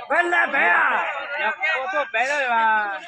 Peb laj peb a. Ua tuaj peb lawm mas.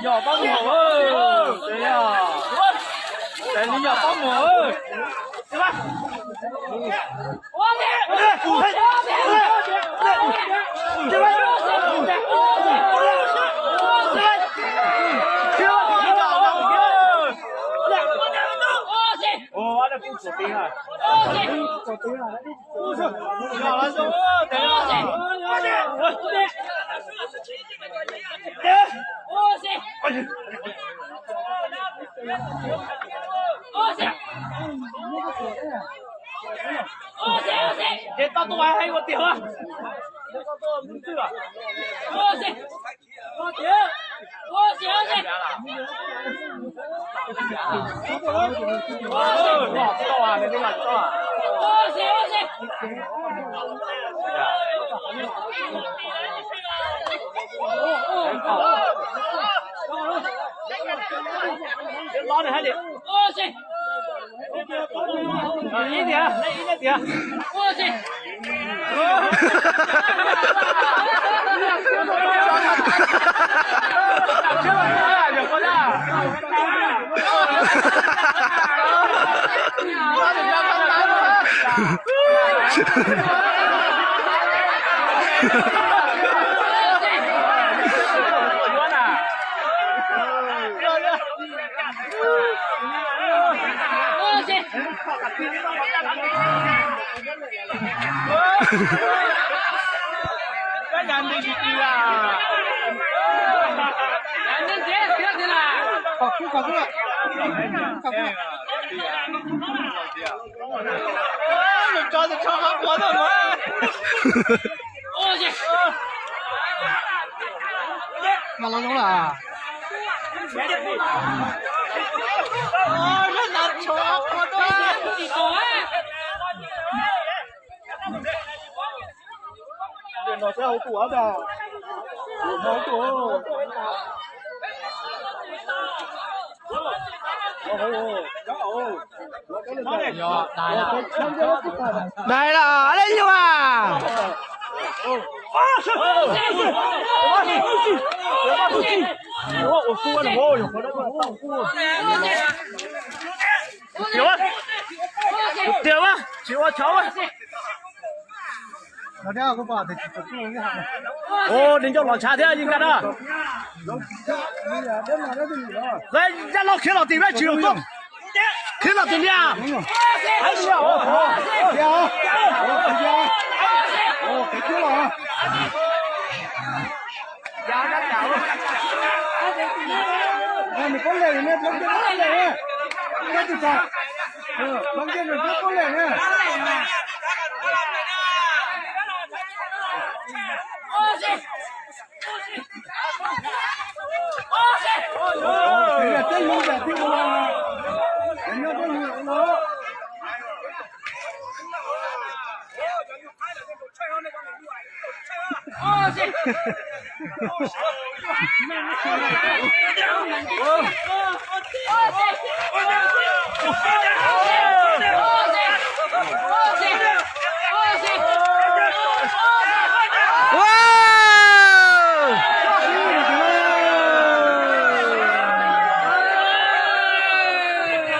Yog pob muag, yog pob muag. Ces tau tus hais ua tiag. Mas los zoo lawm. Dai los, dai nyuag. Tiag, tiag, tsis ua tshauv. Ua, nws ncauj los ntshav thiab yeej nkag na. Lawv ya los khiav los tim vaj tsis los tuaj. Khiav los tim liaj.